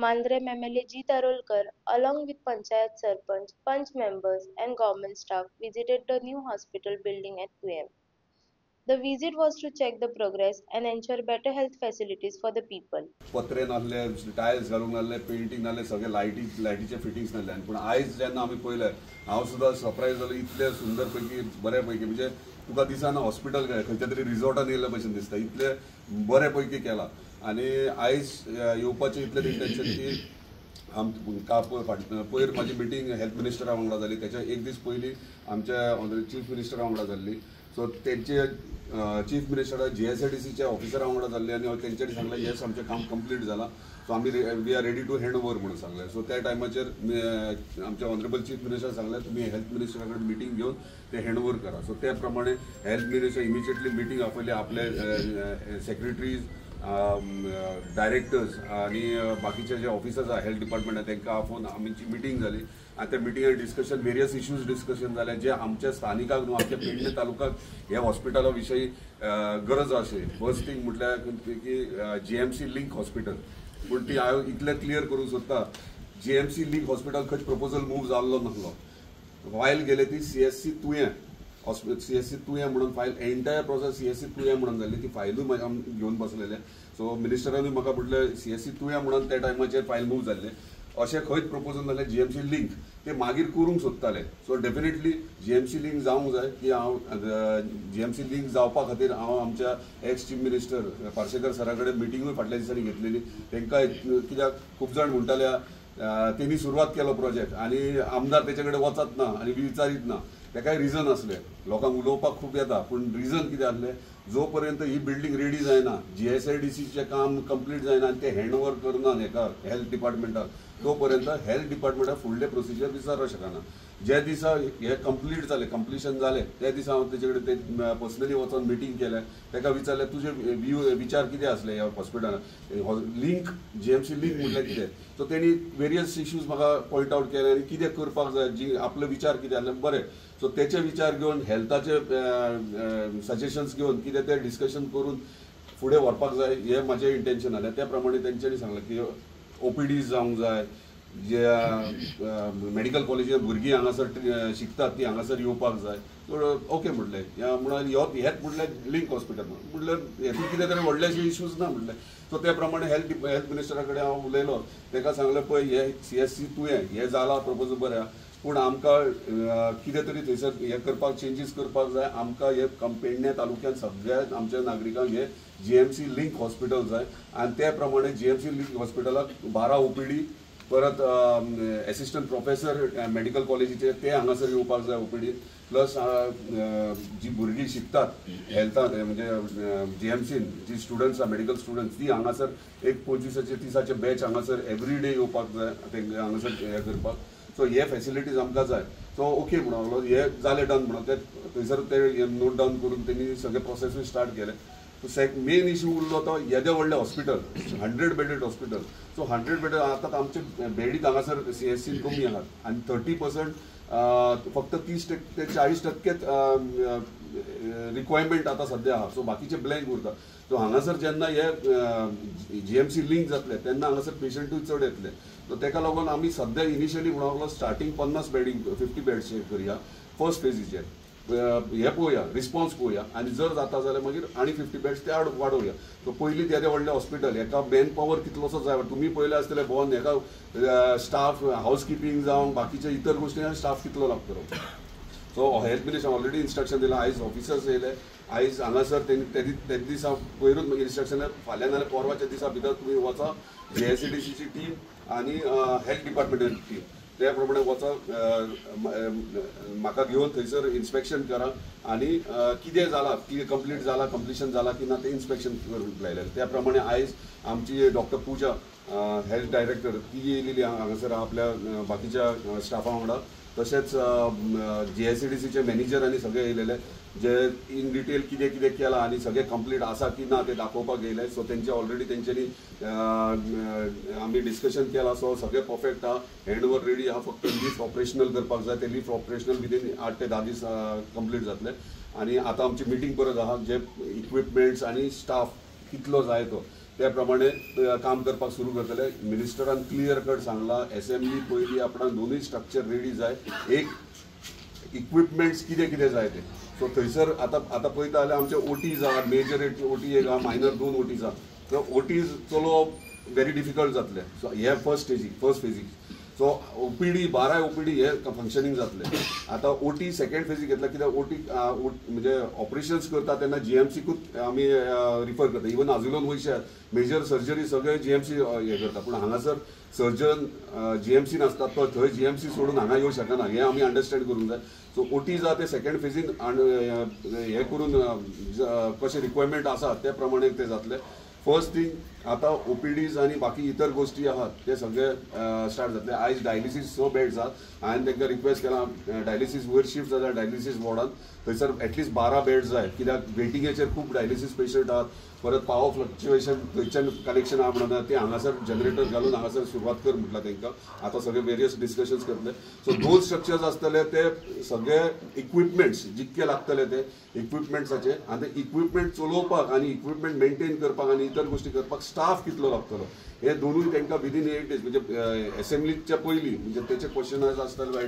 Mandrem MLA Jeet Arolkar, along with Panchayat Sarpanch, Panch members and government staff visited the new hospital building at Thuyem. The visit was to check the progress and ensure better health facilities for the people. पत्रे नासले, tiles घालूंक नासले, painting नासले, सगळे लायटीचे fittings नासले. पूण आयज जेन्ना आमी पळयलें, हांव सुद्दां सरप्रायज जालो. इतले सुंदर पैकी, बरे पैकी, म्हणजे तुका दिसना हॉस्पिटल काय, खंयच्या तरी रिजॉर्टान येयल्ल्या भशेन दिसता, इतले बरे पैकी केला. आनी आयज येवपाचें इतलें इंटेन्शन की पयर म्हाजी मिटींग हेल्थ मिनिस्टरा वांगडा जाली, त्याच्या एक दीस पयलीं आमच्या ऑनरेबल चीफ मिनिस्टरा वांगडा जाल्ली. सो तेंचे चीफ मिनिस्टरा GSIDCच्या ऑफिसरा वांगडा जाल्ली आनी तेंच्यांनी सांगलें येस, आमचें काम कंप्लीट जालां, सो आमी we are ready to hand over म्हणून सांगलें. सो त्या टायमाचेर आमचे ऑनरेबल चीफ मिनिस्टर सांगलें तुमी हेल्थ मिनिस्टरा कडेन मिटींग घेवन ते हँड ओवर करा. सो त्या प्रमाणे हेल्थ मिनिस्टर इमिजिएटली मिटींग आपयली, आपले सेक्रेटरीज, डायरेक्टर्स आनी बाकीचे जे ऑफिसर्स आहा हेल्थ डिपार्टमेंटान तांकां आपोवन आमची मिटींग जाली. आनी त्या मिटिंगान डिस्कशन, वेरियस इश्यूज डिस्कशन जाले जे आमच्या स्थानिकाक न्हू, आमच्या पेडणे तालुक्याक ह्या हॉस्पिटला विशयी गरज आशिल्ली. फर्स्ट थिंग म्हटल्यार की GMC link hospital, पूण ती हांव इतलें क्लियर करूंक सोदता, GMC link hospital खंयच प्रपोजल मूव जाल्लो नासलो. फायल गेले ती CSC तुयें, CSC तुयें म्हणून फायल, एंटायर प्रोसेस CSC तुयें म्हणून जाल्ली, ती फायलूय घेवन बसलेले. सो मिनिस्टरानूय म्हाका म्हटलें CSC तुयें म्हणून त्या टायमाचेर फायल मूव जाल्ले, अशें खंयच प्रपोजल जालें GMC link ते मागीर करूंक सोदताले. सो डेफिनेटली GMC link जावंक जाय की हांव GMC link जावपा खातीर हांव आमच्या एक्स चीफ मिनिस्टर पार्सेकर सरा कडेन मिटिंगूय फाटल्या दिसांनी घेतलेली. तांकां कित्याक खूब जाण म्हणटाले तेणी सुरवात केलो प्रोजेक्ट आनी आमदार तेचे कडेन वचत ना आनी विचारीत ना, तेकाय रिजन आसलें, लोकांक उलोवपाक खूब येता, पूण रिजन कितें आसलें, जो पर्यंत ही बिल्डींग रेडी जायना, GSIDCचें काम कंप्लीट जायना आनी ते हँड ओवर करना हेका हेल्थ डिपार्टमेंटाक, तो पर्यंत हेल्थ डिपार्टमेंटाक फुडले प्रोसिजर विचारूंक शकना. ज्या दिसा हे कंप्लीट जालें, कंप्लिशन जालें, त्या दिसा हांव तेचे कडेन ते पर्सनली वचोन मिटींग केलें, ताका विचारलें तुजे व्यू विचार कितें आसले ह्या हॉस्पिटलान, लिंक GMC link म्हटल्यार कितें. सो तेणी वेरियस इश्यूज म्हाका पॉयंट आवट केले आनी कितें करपाक जाय, जी आपले विचार कितें आसले बरें. सो तेचे विचार घेवन हेल्थाचे सजेशन्स घेवन कितें तें डिस्कशन करून फुडें व्हरपाक जाय हें म्हाजें इंटेन्शन आसलें. त्या प्रमाणे तेंच्यांनी सांगलें की OPDs जावंक जाय, जे मेडिकल कॉलेजीन भुरगीं हांगासर शिकतात ती हांगासर येवपाक जाय. ओके म्हटलें, म्हणून हेच म्हटल्यार लिंक हॉस्पिटल म्हटल्यार हेतून कितें तरी व्हडलेशे इश्यूज ना म्हटलें. सो त्या प्रमाणे हेल्थ मिनिस्टरा कडेन हांव उलयलो, ताका सांगलें पळय हे CSC तुयें हें जालां प्रपोजल बरें आहा, पूण आमकां कितें तरी थंयसर हें करपाक चेंजीस करपाक जाय. आमकां हे पेडणे तालुक्यांत सगळ्या आमच्या नागरिकांक हे GMC link hospital जाय आनी त्या प्रमाणे GMC link हॉस्पिटलाक 12 OPD, परत एसिस्टंट प्रोफेसर मेडिकल कॉलेजीचे ते हांगासर येवपाक जाय OPD, plus जी भुरगीं शिकतात हेल्थान म्हणजे GMCन जी स्टुडंट्स आहा मेडिकल स्टुडंट्स ती हांगासर एक 25 30 बॅच हांगासर एवरी डे येवपाक जाय तेंकां हांगासर हें करपाक. सो हे फेसिलिटीज आमकां जाय. सो ओके म्हणून लागलो, हे जालें डन म्हणून ते थंयसर ते नोट डावन करून तेणी सगळे प्रोसेसूय स्टार्ट केले. मेन इश्यू उरलो तो येदें व्हडलें hospital, 100 bedded hospital. So 100 bedded आतां आमचे बेडीत हांगासर CSCन कमी आहात आनी 30% फक्त 30 ते 40% रिक्वायरमेंट आतां सद्या आहा. सो बाकीचे ब्लँक उरता. सो हांगासर जेन्ना हे GMC link जातले तेन्ना हांगासर पेशंटूय चड येतले. सो तेका लागून आमी सद्या इनिशियली म्हणूंक लागलो स्टार्टींग 50 बेडींग 50 बेड्सचेर करया फर्स्ट फेजीचेर, हे पळोवया रिस्पॉन्स पळोवया आनी जर जाता जाल्यार मागीर आनी 50 बेड्स ते वाडोवया. सो पयलीं तेदें व्हडलें हॉस्पिटल हेका मॅन पावर कितलोसो जाय, तुमी पळयलें आसतलें भोंवन हेका स्टाफ हावस किपींग जावं बाकीचे इतर गोश्टी स्टाफ कितलो लागतलो. So health minister already instruction दिलां, आयज ऑफिसर्स येयले, आयज हांगासर ते दिसा पयरूच मागीर इन्स्ट्रक्शन फाल्यां नाल्यार परवाच्या दिसा भितर तुमी वचा GSIDCची टीम आनी हेल्थ डिपार्टमेंटाची टीम त्या प्रमाणे वचा, म्हाका घेवन थंयसर इन्स्पेक्शन करा आनी कितें जालां, कितें कंप्लीट जालां, कंप्लिशन जालां की ना तें इन्स्पेक्शन करूंक लायलें. त्या प्रमाणे आयज आमची डॉक्टर पूजा हेल्थ डायरेक्टर ती येयलेली हांगासर आपल्या बाकीच्या स्टाफा वांगडा, तशेंच GSIDCचे मॅनेजर आनी सगळे येयलेले जे इन डिटेल कितें कितें केलां आनी सगळें कंप्लीट आसा की ना तें दाखोवपाक येयले. सो तेंचे ऑलरेडी तेंच्यांनी आमी डिस्कशन केलां. सो सगळें परफेक्ट आहा, हँड ओवर रेडी आहा, फक्त लिफ्ट ऑपरेशनल करपाक जाय, ते लिफ्ट ऑपरेशनल विदीन 8 ते 10 दीस कंप्लीट जातले. आनी आतां आमची मिटींग परत आहा, जे इक्विपमेंट्स आनी स्टाफ कितलो जाय तो. त्या प्रमाणे काम करपाक सुरू करतले. मिनिस्टरान क्लियर कट सांगला एसेंब्ली पयली आपणाक दोनूय स्ट्रक्चर रेडी जाय, एक इक्विपमेंट्स कितें कितें जाय ते. सो थंयसर आतां आतां पळयता जाल्यार आमचे ओटीज आहा, मेजर ओटी एक आहा, मायनर 2 ओटीज आहा. तर ओटीज चलोवप वेरी डिफिकल्ट जातलें. सो हे फर्स्ट स्टेजीक, फर्स्ट फेजीक. सो ओपीडी 12 ओपीडी हे फंक्शनींग जातलें. आतां ओटी सेकंड फेजीक घेतला कित्याक ओटी म्हणजे ऑपरेशन्स करता तेन्ना जीएमसीकूच आमी रिफर करता. इवन आजुलोन वयशात मेजर सर्जरी सगळे जीएमसी हे करता, पूण हांगासर सर्जन जीएमसी नासता, तो थंय जीएमसी सोडून हांगा येवंक शकना, हें आमी अंडरस्टँड करूंक जाय. सो ओटी जाय ते सेकंड फेजीन हें करून कशें रिक्वायरमेंट आसा ते प्रमाणे ते जातले. फर्स्ट थिंग आतां ओपीडीज आनी बाकी इतर गोश्टी आहात ते सगळे स्टार्ट जातले. आयज डायलिसीस 6 बेड्स आहात, हांवें तांकां रिक्वेस्ट केला डायलिसीस वयर शिफ्ट जाता डायलिसीस वॉर्डान, थंयसर एटलिस्ट 12 बेड्स जाय कित्याक वेटिंगेचेर खूब डायलिसीस पेशंट आहात. परत पावर फ्लक्च्युएशन थंयच्यान कनेक्शन आहा म्हणून ते हांगासर जनरेटर घालून हांगासर सुरवात कर म्हटलां तांकां. आतां सगळे वेरियस डिस्कशन्स करतले. सो 2 स्ट्रक्चर्स आसतले ते सगळे इक्विपमेंट्स जितके लागतले ते इक्विपमेंट्साचे, आनी ते इक्विपमेंट चलोवपाक आनी इक्विपमेंट मेंटेन करपाक आनी इतर गोश्टी करपाक स्टाफ कितलो लागतलो हे दोनूय तांकां विदीन 8 डेज म्हणजे एसेंब्लीच्या पयलीं म्हणजे तेचे क्वेश्चनर्स आसतले,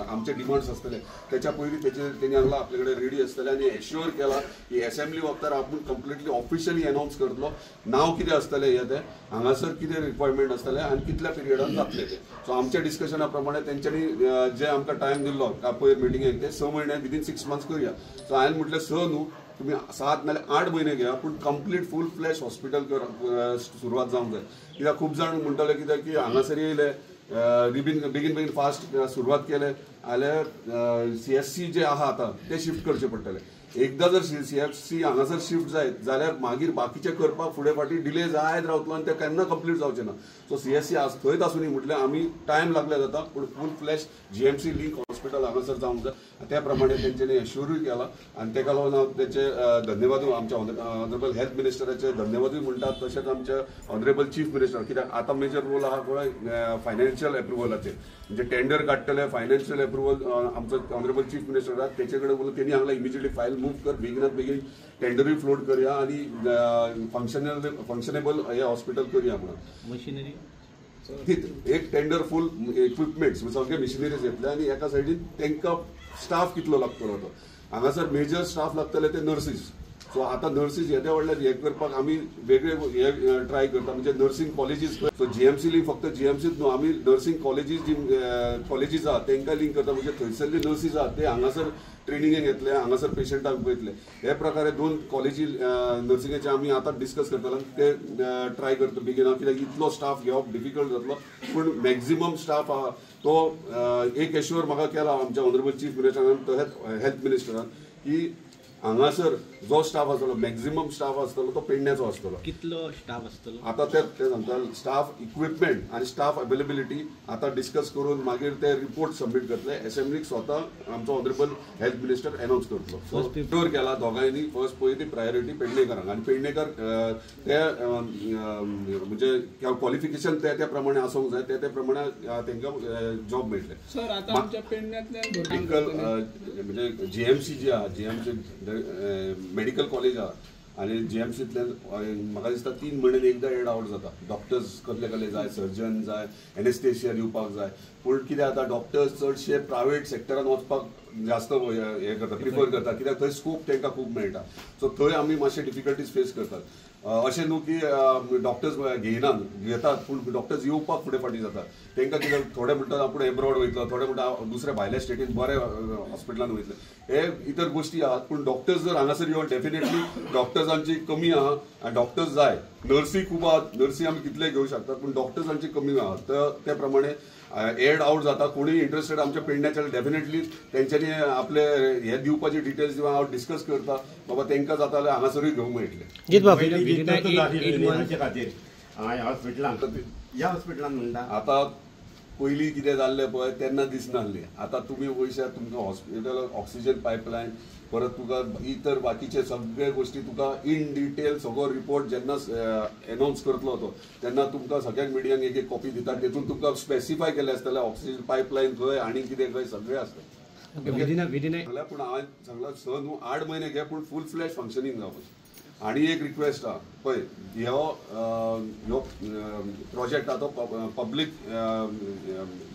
आमचे डिमांड्स आसतले त्याच्या पयलीं तेचे तेणी हांगा आपले कडेन रेडी आसतले आनी एश्योर केला की एसेंब्ली वखतार आपूण कंप्लिटली ऑफिशियली अनावन्स करतलो नांव कितें आसतलें हें तें, हांगासर कितें रिक्वायरमेंट आसतलें आनी कितल्या पिरियडान जातलें तें. सो आमच्या डिस्कशना प्रमाणे तेंच्यांनी जे आमकां टायम दिल्लो पयर मिटिंगेक ते 6 म्हयने विदीन 6 मंथ्स करुया. सो हांवें म्हटलें 6 न्हू तुमी 7 नाल्यार 8 म्हयने घेया, पूण कंप्लीट फूल फ्लॅश हॉस्पिटल सुरवात जावंक जाय. कित्याक खूब जाण म्हणटाले कित्याक की हांगासर येयले बेगीन बेगीन फास्ट सुरवात केले जाल्यार सीएससी जे आहा आतां ते शिफ्ट करचे पडटले. एकदां जर सीएफसी हांगासर शिफ्ट जायत जाल्यार मागीर बाकीचे करपाक फुडें फाटीं डिले जायत रावतलो आनी ते केन्ना कंप्लीट जावचें ना. सो सीएससी आज थंयच आसूं न्ही म्हटल्यार आमी टायम लागले जाता, पूण full fledged GMC link hospital हांगासर जावंक जाय. त्या प्रमाणे तेंच्यांनी एश्योरूय केला आनी तेका लागून हांव तेचे धन्यवादूय आमच्या ऑनरेबल हेल्थ मिनिस्टराचे धन्यवादूय म्हणटात, तशेंच आमच्या ऑनरेबल चीफ मिनिस्टर कित्याक आतां मेजर रोल आहा पळय फायनान्शियल एप्रुवलाचेर, म्हणजे टेंडर काडटले फायनान्शियल एप्रुवल आमचो ऑनरेबल चीफ मिनिस्टर आहा तेचे कडेन उलोवन तेणी हांगा इमिजिएटली फायल मूव कर, बेगिनात बेगीन टेंडरूय फ्लोट करया आनी फंक्शनेबल हे हॉस्पिटल करया म्हणून. मशिनरी एक टेंडर फूल इक्विपमेंट्स सगळे मशिनरीज येतले आनी एका सायडीन तांकां स्टाफ कितलो लागतलो तो हांगासर मेजर स्टाफ लागतले ते नर्सीस. सो आतां नर्सीस येद्या व्हडल्या हें करपाक आमी वेगळे हे ट्राय करता म्हणजे nursing colleges. So GMC link फक्त जीएमसीच न्हू, आमी नर्सिंग कॉलेजीस जी कॉलेजीस आहा तांकां लिंक करता, म्हणजे थंयसरले नर्सीस आहा ते हांगासर ट्रेनिंगेक येतले, हांगासर पेशंटाक पळयतले. हे प्रकारे 2 कॉलेजी नर्सिंगाचे आमी आतां डिस्कस करतले, ते ट्राय करता बेगीन कित्याक इतलो स्टाफ घेवप डिफिकल्ट जातलो, पूण मॅक्झिमम स्टाफ आहा तो एक एश्योर म्हाका केला आमच्या ऑनरेबल चीफ मिनिस्टरान तशेंच हेल्थ मिनिस्टरान की हांगासर जो स्टाफ आसतलो मॅक्झिमम स्टाफ आसतलो तो पेडण्याचो आसतलो. कितलो स्टाफ आसतलो आतां ते सांगता, स्टाफ इक्विपमेंट आनी स्टाफ अवेलेबिलिटी आतां डिस्कस करून मागीर ते रिपोर्ट सबमीट करतले. एसेंब्लीक स्वता आमचो ऑनरेबल हेल्थ मिनिस्टर अनावन्स करतलो. श्योर केला दोगांयनी फर्स्ट पळय ती प्रायोरिटी पेडणेकरांक आनी पेडणेकर ते म्हणजे क्वॉलिफिकेशन ते त्या प्रमाणे आसूंक जाय, ते प्रमाणे तांकां जॉब मेळटले. सर आतां आमच्या पेडण्यांतल्यान मेडिकल म्हणजे जीएमसी जी आहा, जीएमसी मेडिकल कॉलेज आहा आनी जीएमसींतल्यान म्हाका दिसता 3 म्हयन्यान एकदां एड आवट जाता. डॉक्टर्स कसले कसले जाय, सर्जन जाय, एनेस्थेशिया दिवपाक जाय, पूण कितें जाता डॉक्टर्स चडशे प्रायवेट सेक्टरान वचपाक जास्त हें करता, प्रिफर करता कित्याक थंय स्कोप तांकां खूब मेळटा. सो थंय आमी मातशे डिफिकल्टीज फेस करतात. अशें न्हू की डॉक्टर्स घेयनात, घेतात, पूण डॉक्टर्स येवपाक फुडें फाटीं जातात. तांकां कितें थोडे म्हणटात आपूण एब्रॉड वयतलो, थोडे म्हणटा दुसऱ्या भायल्या स्टेटीन बऱ्या हॉस्पिटलान वयतले, हे इतर गोश्टी आहात. पूण डॉक्टर्स जर हांगासर येवन डेफिनेटली डॉक्टर्सांची कमी आहा आनी डॉक्टर्स जाय, नर्सी खूब आहात, नर्सी आमी कितले घेवंक शकतात, पूण डॉक्टर्सांची कमी आहा. तर ते प्रमाणे एड आवट जाता. कोणूय इंट्रस्टेड आमच्या पेडण्याच्या डेफिनेटली तेंच्यांनी आपले हे दिवपाचे डिटेल्स दिवन हांव डिस्कस करता, बाबा तांकां जाता जाल्यार हांगासरूय घेवंक मेळटले. हॉस्पिटलान म्हणटा आतां पयलीं कितें जाल्लें पळय तेन्ना दिसनासलें, आतां तुमी वयशात तुमकां हॉस्पिटल ऑक्सिजन पायपलायन परत तुका इतर बाकीचे सगळे गोश्टी तुका इन डिटेल सगळो रिपोर्ट जेन्ना एनावन्स करतलो तो तेन्ना तुमकां सगळ्या मिडियांक एक एक कॉपी दितात, तेतून तुमकां स्पेसिफाय केलें आसतलें ऑक्सिजन पायपलायन खंय आनी कितें खंय सगळें आसता. पूण हांवें सांगलां 6 न्हू 8 म्हयने घे, पूण फूल फ्लॅश फंक्शनींग जावपाचें. आनी एक रिक्वेस्ट आहा पळय, ह्यो ह्यो प्रोजेक्ट आहा तो पब्लीक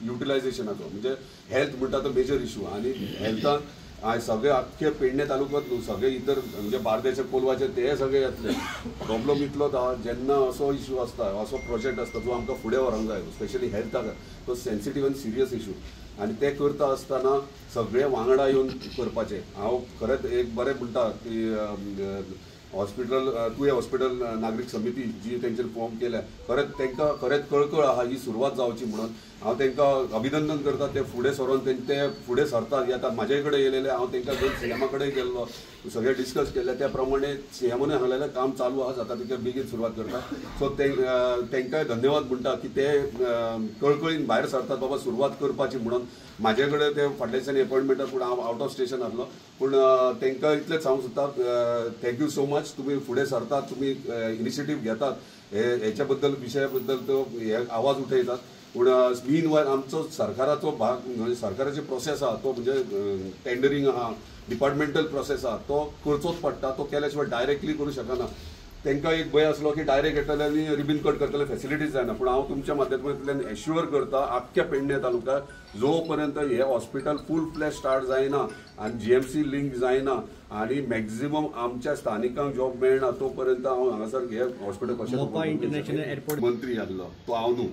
युटिलायझेशनाचो, म्हणजे हेल्थ म्हणटा तो मेजर इशू आनी हेल्थान आयज सगळे आख्खे पेडणे तालुक्यात न्हू, सगळे इतर म्हणजे बार्देचे कोलवाचे ते सगळे येतले. प्रॉब्लम इतलोच आहा जेन्ना असो इशू आसता, असो प्रोजेक्ट आसता जो आमकां फुडें व्हरोंक जाय, स्पेशली हेल्थाक, तो सेन्सिटीव आनी सिरियस इशू आनी ते करता आसतना सगळे वांगडा येवन करपाचें. हांव खरेंच एक बरें म्हणटा की हॉस्पिटल तुवें हॉस्पिटल नागरीक समिती जी तेंच्यानी फॉर्म केल्या, खरेंच तांकां खरेंच कळकळ आहा ही सुरवात जावची म्हणून हांव तांकां अभिनंदन करता. ते फुडें सरोन ते फुडें सरतात येतात, म्हाजे कडेन येयलेले, हांव तांकां घेवन सीएमा कडेन गेल्लो, सगळें डिस्कस केल्लें, त्या प्रमाणे सीएमानूय सांगलेलें काम चालू आहा, जाता तितके बेगीन सुरवात करता. सो तांकांय धन्यवाद म्हणटा की ते कळकळीन भायर सरतात बाबा सुरवात करपाची म्हणून. म्हाजे कडेन ते फाटल्या दिसांनी एपॉयंटमेंटाक, पूण हांव आवट ऑफ स्टेशन आसलो, पूण तांकां इतलेंच सांगूंक सोदता, thank you so much, तुमी फुडें सरतात, तुमी इनिशिएटीव घेतात, हे हेच्या बद्दल विशया बद्दल तो हे आवाज उठयतात. पूण मीन वायल आमचो सरकाराचो भाग म्हणजे सरकाराची प्रोसेस आहा तो म्हणजे टेंडरींग आहा, डिपार्टमेंटल प्रोसेस आहा, तो करचोच पडटा, तो केल्या शिवाय डायरेक्टली करूं शकना. तांकां एक भंय आसलो की डायरेक्ट येतले आनी रिबीन कट करतले, फेसिलिटीज जायना. पूण हांव तुमच्या माध्यमांतल्यान एश्युअर करता आख्ख्या पेडणे तालुक्याक जो पर्यंत हे हॉस्पिटल फूल फ्लॅश स्टार्ट जायना आनी जीएमसी लिंक जायना आनी मॅक्झिमम आमच्या स्थानिकांक जॉब मेळना तो पर्यंत हांव हांगासर हे हॉस्पिटल कशें. मंत्री आसलो तो हांव न्हू,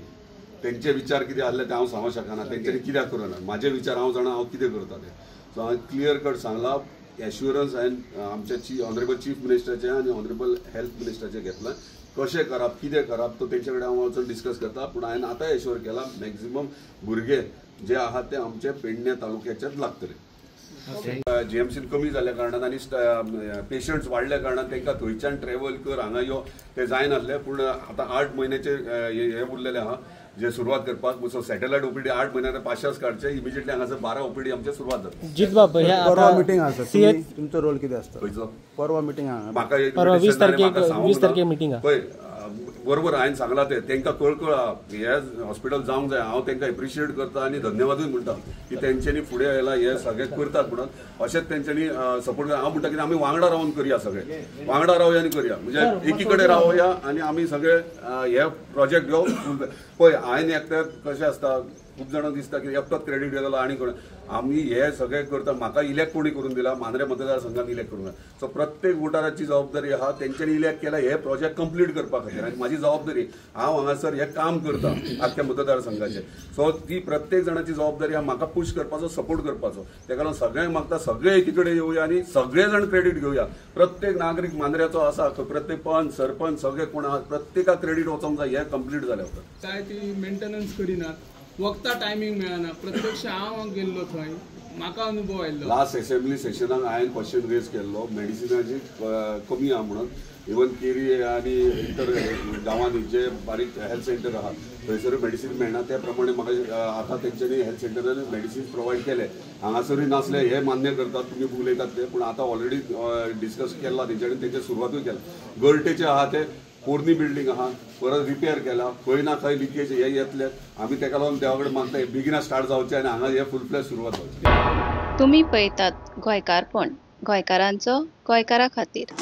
तेंचे विचार कितें आसले ते हांव सांगूंक शकना, तेंच्यांनी कित्याक करूं ना, म्हाजे विचार हांव जाणा हांव कितें करता ते. सो हांवें क्लियर कट सांगलां, एश्युरन्स हांवें आमच्या ऑनरेबल चीफ मिनिस्टराचें आनी ऑनरेबल हेल्थ मिनिस्टराचें घेतलां, कशें करप कितें करप तो तेंचे कडेन हांव वचून डिस्कस करता. पूण हांवें आतां एश्युअर केलां मॅक्झिमम भुरगे जे आहात ते आमचे पेडणे तालुक्याचेच लागतले. जीएमसीन कमी जाल्ल्या कारणान आनी पेशंट्स वाडल्या कारणान तांकां थंयच्यान ट्रॅवल कर हांगा यो ते जायनासले. पूण आतां 8 म्हयन्याचे हे उरलेले आहा जे सुरवात करपाक, सो सॅटेलायट ओपीडी 8 म्हयन्यान पाशास काडचे, इमिजिएटली हांगासर 12 ओपीडी आमचे सुरवात जाता. जितबाब, परवा मिटींग आसा, तुमचो रोल कितें आसता? परवा मिटींग आहा, म्हाका 20 तारखेक मिटींग आहा. पळय बरोबर हांवें सांगलां तें तांकां कळकळ आहा हे हॉस्पिटल जावंक जाय. हांव तांकां एप्रिशिएट करता आनी धन्यवादूय म्हणटा की तेंच्यांनी फुडें आयला हे सगळें करतात म्हणून, अशेंच तेंच्यांनी सपोर्ट. हांव म्हणटा की आमी वांगडा रावन करया, सगळे वांगडा रावया आनी करया, म्हणजे एकी कडेन रावया आनी आमी सगळे हे प्रोजेक्ट घेवन. पळय हांवें एकट्याक कशें आसता, खूब जाणांक दिसता की एकटोच क्रेडीट घेतलो आनी कोण, आमी हे सगळे करता. म्हाका इलेक्ट कोणी करून दिला, मांद्रे मतदारसंघान इलेक्ट करून दिला. सो प्रत्येक वोटराची जबाबदारी आहा तेंच्यांनी इलेक्ट केला हे प्रोजेक्ट कंप्लीट करपा खातीर, आनी म्हाजी जबाबदारी हांव हांगासर हें काम करता आख्ख्या मतदारसंघाचें. सो ती प्रत्येक जाणाची जबाबदारी आहा म्हाका पुश करपाचो, सपोर्ट करपाचो. तेका लागून सगळ्यांक मागता सगळे एकी कडेन येवया आनी सगळे जाण क्रेडीट घेवया. प्रत्येक नागरीक मांद्र्याचो आसा, प्रत्येक पंच सरपंच सगळे कोण आहा प्रत्येकाक क्रेडीट वचोंक जाय हें कंप्लीट जाल्या उपरांत. काय ती मेंटेनन्स करिनात, वखदां टायमींग मेळना. प्रत्यक्ष हांव गेल्लो थंय, म्हाका अनुभव आयिल्लो. लास्ट असेंब्ली सेशनाक हांवें क्वेश्चन रेज केल्लो मेडिसिनाची कमी आहा म्हणून. इवन केरी आनी इतर गांवांनी जे बारीक हेल्थ सेंटर आहा थंयसर मेडिसीन मेळना, त्या प्रमाणे म्हाका आतां तेंच्यांनी हेल्थ सेंटरान मेडिसीन प्रोवायड केले. हांगासरूय नासले हे मान्य करतात तुमी उलयतात ते, पूण आतां ऑलरेडी डिस्कस केला तेंच्यांनी, तेंचे सुरवातूय केला. गळटेचे आहा ते पोरणी बिल्डींग आहा, परत रिपेर केला, खंय ना खंय लिकेज हे येतले. आमी तेका लागून देवा कडेन मागता बेगिना स्टार्ट जावचें आनी हांगा हे फूल फ्लॅश सुरवात जावची. तुमी पळयतात गोंयकारपण, गोंयकारांचो गोंयकारा खातीर.